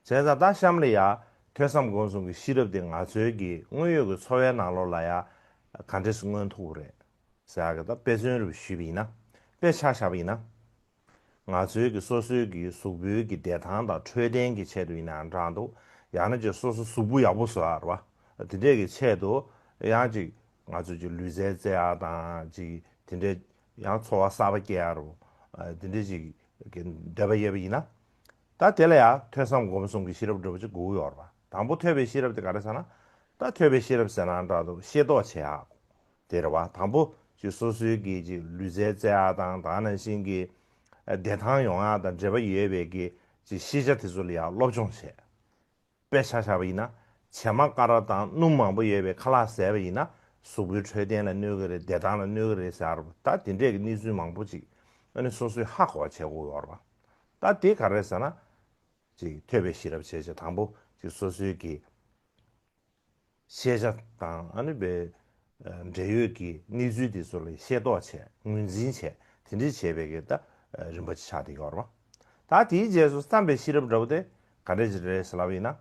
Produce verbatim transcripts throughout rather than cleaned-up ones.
བྱས་ཙང་ད་གཤམ་ལ་ཡ་ཐོས་བསམ་སྒོམ་གསུམ་གྱི་ཤེས་རབ་དེ་ང་ཚོའི་གི་དངོས་ཡོད་ཀྱི་འཚོ་བའི་ནང་ལོགས་ལ་ཡ་ག་འདྲས་སེ་མངོན་ཐུབ་ཀྱི་རེད་ཟེར་ཡག་གི་ད་དཔེ་མཚོན་རུ་ཞུས་པ་ཡིན་ན། དཔེ་ཆ་བཞག་པ་ཡིན་ན། ང་ཚོའི་གི་སོ་སོའི་གི་གཟུགས་པོའི་གི་བདེ་ཐང་དང་འཕྲོད་བསྟེན་གྱི་ཆེད་དུ་ཡིན་ནའང་འདྲ་འདུག་ཡང་ན་ཅིག་སོ་སོ་གཟུགས་པོ་ཡག་པོ་བཟོ་ཡག་རེད་བ། དེ་འདྲས་ཀྱི་ཆེད་དུ་ཡང་ཅིག་ང་ཚོས་ཅིག་ལུས་རྩལ་རྩེ་ཡག་དང་ཅིག་དེ་འདྲས། ཡང་འཚོ་བ་གསར་པ་སྐྱེལ་ཡག་རུ། དེ་འདྲས་ཅིག་གི་འདོད་པ་ཡོད་པ་ཡིན་ན། ད་དེ་ལ་ཡང་ཐོས་བསམ་སྒོམ་གསུམ་གྱི་ཤེས་རབ་འདྲ་པོ་ཅིག་དགོས་ཀྱི་ཡོད་རེད་བ། དང་པོ་ཐོས་པའི་ཤེས་རབ་དེ་ག་རེ་ཟེར་ན། ད་ཐོས་པའི་ཤེས་རབ་ཟེར་ན་འདྲ་འདུག་ཤེས་རྟོགས་བྱེད་ཡག་དེ་རེད་བ། དང་པོ་ཅིག་སོ་སོའི་གི་ཅིག་ལུས་རྩལ་རྩེ་ཡག་དང་ད་ག་ནང་བཞིན་གྱི་བདེ་ཐང་ཡོང་ཡག་དང་འབྲེལ་བ་ཡོད་པའི་གི་ཅིག་ཤེས་བྱ་དེ་ཚོ་ལ་ཡང་སློབ་སྦྱོང་བྱས། དཔེ་ཆ་བཞག་པ་ཡིན་ན། བྱེ་མ་ཀ་ར་དང་སྣུམ་མང་པོ་ཡོད་པའི་ཁ་ལག་བཟས་པ་ཡིན་ན། གཟུགས་པོའི་འཕྲོད་བསྟེན་ལ་གནོད་ཀྱི་རེད། བདེ་ཐང་ལ་གནོད་ཀྱི་རེད་ཟེར་བ། ད་དེ་འདྲས་ཀྱི་གནས་ཚུལ་མང་པོ་ཅིག་ཨ་ནི་སོ་སོས་ཧ་གོ་བ་བྱེད་དགོས་ཡོད་རེད་བ། ད་དེ་ག་རེ་ཟེར་ན། ཅིག་ཐོས་པའི་ཤེས་རབ་བྱས་བྱས། དང་པོ་ཅིག་སོ་སོའི་གི་ཤེས་བྱ་དང་ཨ་ནི་པའི་འབྲེལ་ཡོད་ཀྱི་གནས་ཚུལ་དེ་ཚོ་ལ་ཤེས་རྟོགས་བྱས། ངོས་འཛིན་བྱས། དེ་འདྲས་བྱས་པའི་གི་ད་རིམ་པ་ཅིག་ཆགས་བསྡད་ཡོད་རེད་བ། ད་དེའི་རྗེས་སུ་བསམ་པའི་ཤེས་རབ་འདྲ་བོ་དེ་ག་འདྲས་ཅིག་རེད་ཟེར་ལབ་པ་ཡིན་ན།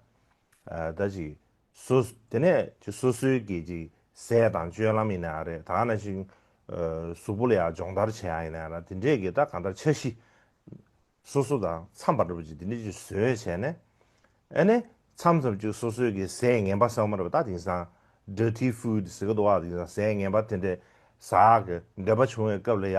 ད་ཅིག་སོ་དེ་ནས་ཅིག་སོ་སོའི་གི་ཅིག་ཟས་དང་སྤྱོད་ལམ་ཡིན་ན་ཡང་རེད། ད་ག་ནང་བཞིན་གཟུགས་པོ་ལ་ཡང་སྦྱོང་བརྡར་བྱེད་ཡག་ཡིན་ན་ཡང་རེད། དེ་འདྲས་ཀྱི་ད་གང་ལྟར་འཆར་གཞི་སོ་སོ་དང་འཚམས་པ་འདྲ་པོ་ཅིག་དེ་འདྲས་ཅིག་བཟོས་བྱས་ནས། ཨ་ནི་མཚམས་མཚམས་ཅིག་སོ་སོའི་གི་ཟས་ངན་པ་ཟེར་བ་མ་རེད་པ། ད་དེང་སང་dirty food ཟེར་གི་འདུག་བ། དེང་སང་ཟས་ངན་པ་དེ་འདྲས་ཟ་གི་འདོད་པ་བྱུང་བའི་སྐབས་ལ་ཡ།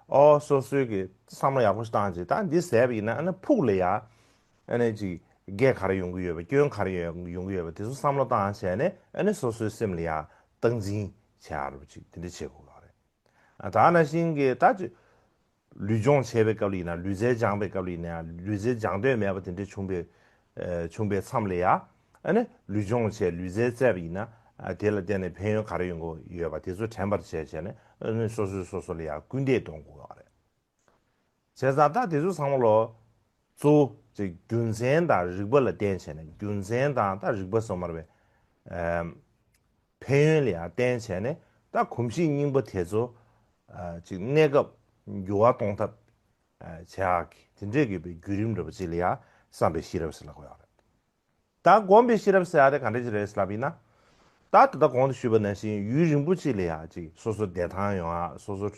ཨོ་སོ་སོའི་གི་བསམ་བློ་ཡག་པོ་ཞིག་བཏང་བྱས། ད་འདི་ཟས་པ་ཡིན་ན་ཨ་ནི་ཕུགས་ལ་ཡ། ཨ་ནི་ཅིག་གེ་ག་རེ་ཡོང་གི་ཡོད་པ། སྐྱོན་ག་རེ་ཡོང་གི་ཡོད་པ། དེ་ཚོ་བསམ་བློ་བཏང་བྱས་ནས་ཨ་ནི་སོ་སོའི་སེམས་ལ་ཡ་སྟངས་འཛིན་བྱེད་ཡག་རུ་ཅིག་དེ་འདྲ་བྱེད་དགོས་ཡོད་རེད། ད་ག་ནང་བཞིན་གྱི་ད་ཅིག་ལུས་སྦྱོང་བྱེད་པའི་སྐབས་ལ་ཡིན་ན། ལུས་རྩལ་སྦྱངས་པའི་སྐབས་ལ་ཡིན་ན། ལུས་རྩལ་སྦྱང་འདོད་མེད་པ་དེ་འདྲ་བྱུང་བའི་བྱུང་བའི་མཚམས་ལ་ཡ། ཨ་ནི་ལུས་སྦྱོང་བྱས། ལུས་རྩལ་རྩེས་པ་ཡིན་ན། དེ་ལ་བརྟེན་ནས་ཕན་ཡོན་ག་རེ་ཡོང་གི་ཡོད་པ་དེ་ཚོ་དྲན་པར་བྱས་བྱས་ནས། ཨ་ནི་སོ་སོས་སོ་སོ་ལ་ཡ་སྐུལ་འདེད་གཏོང་དགོས་ཡོད་རེད། བྱས་ཙང་ད་དེ་ཚོ་ཚང་མ་ལོ་གཙོ་བོ་ཅིག་རྒྱུ་མཚན་དང་རིགས་པ་ལ་བརྟེན་བྱས་ནས། རྒྱུ་མཚན་དང་ད་རིགས་པ་སོ་མར་བའི་ཨམ་ཕན་ཡོན་ལ་ཡང་བརྟེན་བྱས་ནས། ད་གོམས་གཤིས་རྙིང་པ་དེ་ཚོ་ཨ་ཅིག་གནས་སྐབས་འགྱུར་བ་གཏོང་ཐབས་ཨ་བྱེད་ཡག་གི་དེ་འདྲས་ཀྱི་བའི་བརྒྱུད་རིམ་འདྲ་པོ་ཅིག་ལ་ཡང་བསམ་པའི་ཤེས་རབ་ཟེར་ལབ་དགོས་ཡག་རེད། ད་སྒོམ་པའི་ཤེས་རབ་ཟེར་ཡག་དེ་ག་འདྲ་ཅིག་རེད་ལབ་ཡིན་ན། ད་ད་ལྟ་གོང་དུ་ཞུས་པ་ནང་བཞིན་ཡུན་རིང་པོ་ཅིག་ལ་ཡ་ཅིག་སོ་སོ་བདེ་ཐང་ཡོང་ཡག། སོ་སོ་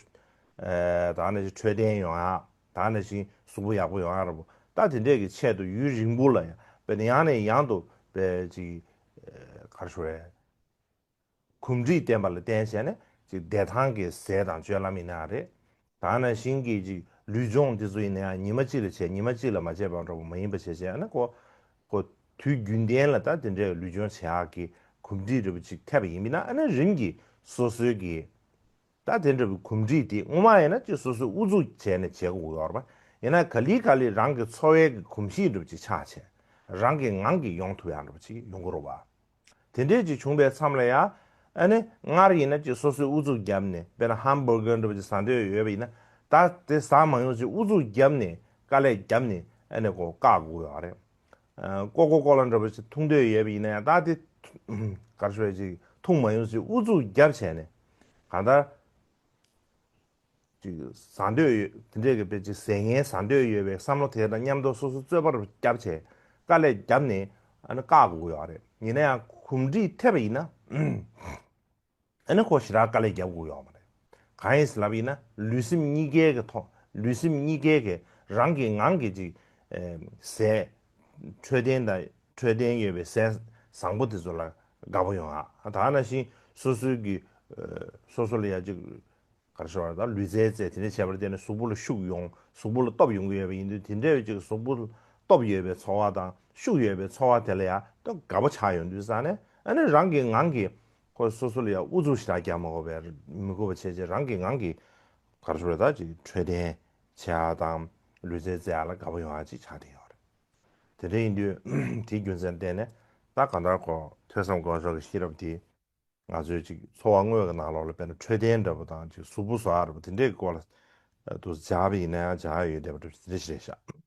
ཨེ་ད་ནང་བཞིན་འཕྲོད་བསྟེན་ཡོང་ཡག། ད་ནང་བཞིན་གཟུགས་པོ་ཡག་པོ་ཡོང་ཡག་ར་པོ། ད་དེ་འདྲས་ཀྱི་ཆེད་དུ་ཡུན་རིང་པོ་ལ་ཡ་དཔེར་ན་ཡང་ནས་ཡང་དུ་དཔེ་ཅིག་ཨེ་ག་རེ་ཞུ་རེད། གོམས་འདྲིས་བསྟེན་པ་ལ་བརྟེན་བྱས་ནས་ཅིག་བདེ་ཐང་གི་ཟས་དང་སྤྱོད་ལམ་ཡིན་ན་རེད། ད་ནང་བཞིན་གྱི་ཅིག་ལུས་སྦྱོང་དེ་ཚོ་ཡིན་ན་ཡང་ཉི་མ་གཅིག་ལ་བྱས། ཉི་མ་གཅིག་ལ་མ་བྱས་པ་འདྲ་པོ་མ་ཡིན་པ་བྱས་བྱས། ཨ་ནི་ཁོ་ཁོ་དུས་རྒྱུན་ལྡན་ལ་ད་དེ་འདྲའི་ལུས་སྦྱོང་བྱེད་ཡག་གི་གོམས་འདྲིས་འདྲ་པོ་ཅིག་ཐེབས་པ་ཡིན་པ་ཡིན་ན། ཨ་ནི་རིམ་གྱིས་སོ་སོའི་གི་ད་དེ་འདྲ་པོའི་གོམས་འདྲིས་དེ་སྔོན་མ་ཡིན་ན་ཅིག་སོ་སོས་ཨུ་ཚུགས་བྱས་ནས་བྱེད་དགོས་ཡོད་རེད་པ། ཡིན་ན་ག་ལེ་ག་ལེ་རང་གི་འཚོ་བའི་གི་གོམས་གཤིས་འདྲ་པོ་ཅིག་ཆགས་བྱས། རང་གི་ངང་གིས་ཡོང་ཐུབ་ཡག་འདྲ་པོ་ཅིག་ཡོང་གི་རེད་པ། དེ་འདྲས་ཅིག་བྱུང་བའི་མཚམས་ལ་ཡ། ཨ་ནི་སྔར་ཡིན་ན་ཅིག་སོ་སོས་ཨུ་ཚུགས་བརྒྱབ་ནས། དཔེར་ན་ཧམ་བྷར་གར་འདྲ་པོ་ཅིག་ཟ་འདོད་ཡོད་པ་ཡིན་ན། ད་དེ་ཟ་མ་མྱོང་ཅིག་ཨུ་ཚུགས་བརྒྱབ་ནས། དཀའ་ལས་བརྒྱབ་ནས་ཨ་ནི་ཁོ་བཀག་དགོས་ཡོད་རེད། ཨ་ཀོ་ཀོ་ཀོ་ལ་འདྲ་པོ་ཅིག་འཐུང་འདོད་ཡོད་པ་ཡིན་ན་ཡང་། ད་དེ་ག་རེ་ཞུ་རེད། ཅིག་འཐུང་མ་མྱོང་ཅིག་ཨུ་ཚུགས་བརྒྱབ་བྱས་ནས། གང་ལྟར་ཅིག་ཟ་འདོད་ཡོད། དེ་འདྲས་ཀྱི་དཔེ་ཅིག་ཟས་ངན་ཟ་འདོད་ཡོད་པའི་བསམ་བློ་དེ་དང་མཉམ་དུ་སོ་སོ་རྩོད་པ་རུ་བརྒྱབ་བྱས། དཀའ་ལས་བརྒྱབ་ནས་ཨ་ནི་བཀག་དགོས་ཀྱི་ཡོད་རེད། ཡིན་ན་ཡང་གོམས་འདྲིས་ཐེབས་པ་ཡིན་ན། ཨ་ནི་ཁོ་ཞེ་དྲག་དཀའ་ལས་རྒྱབ་དགོས་ཀྱི་ཡོད་མ་རེད། གང་ཡིན་ཟེར་ལབ་ཡིན་ན། ལུས་སེམས་གཉིས་ཀའི་གི་ཐོག་ལུས་སེམས་གཉིས་ཀའི་གི་རང་གི་ངང་གིས་ཅིག་ཨེ་ཟས་འཕྲོད་བསྟེན་དང་། འཕྲོད་བསྟེན་ཡོད་པའི་ཟས་བཟང་པོ་དེ་ཚོ་ལ་དགའ་པོ་ཡོང་ཡག། ད་ག་ནང་བཞིན་སོ་སོའི་གི་ཨེ་སོ་སོ་ལ་ཡ་ཅིག་ག་རེ་ཞུ་བ་རེད། ད་ལུས་རྩལ་རྩེད། དེ་འདྲ་བྱས་པར་བརྟེན་ནས་གཟུགས་པོ་ལ་ཤུགས་ཡོང་། གཟུགས་པོ་ལ་སྟོབས་ཡོང་གི་ཡོད་པ་ཡིན་དུས། དེ་འདྲ་བའི་ཅིག་གཟུགས་པོ་ལ་སྟོབས་ཡོད་པའི་འཚོ་བ་དང་ཤུགས་ཡོད་པའི་འཚོ་བ་དེ་ལ་ཡ་ད་དགའ་པོ་ཆགས་ཡོང་དུས་ཙང་ནས། ཨ་ནི་རང་གི་ངང་གིས་ཁོ་སོ་སོ་ལ་ཡ་ཨུ་ཚུགས་ཞེ་དྲག་རྒྱག་མ་དགོས་པའི། མི་དགོས་པ་བྱས་བྱས། རང་གི་ངང་གིས་ག་རེ་ཞུ་རེད། ད་ཅིག་འཕྲོད་བསྟེན་བྱེད་ཡག་དང་ལུས་རྩལ་རྩེ་ཡག་ལ་དགའ་པོ་ཡོང་ཡག་ཅིག་ཆགས་བསྡད་ཡོད་རེད། དེ་འདྲ་ཡིན་དུས་དེའི་རྒྱུ་མཚན་བརྟེན་ནས། ད་གང་ལྟར་ཁོ་ཐོས་བསམ་སྒོམ་སྦྱོང་གི་ཤེས་རབ་དེ་ང་ཚོའི་ཅིག་འཚོ་བ་དངོས་ཀྱི་ནང་ལོགས་ལ། དཔེར་ན་འཕྲོད་བསྟེན་འདྲ་པོ་དང་། ཅིག་གཟུགས་པོ་བཟོ་ཡག་འདྲ་པོ་དེ་འདྲའི་སྐོར་ལ་དུ་སྦྱར་བ་ཡིན་ན་ཡང་སྦྱར་ཡག་ཡོད་བསྡད་པ་འདྲ་པོ་དེ་འདྲ་ཞིག་རེད་ཤག།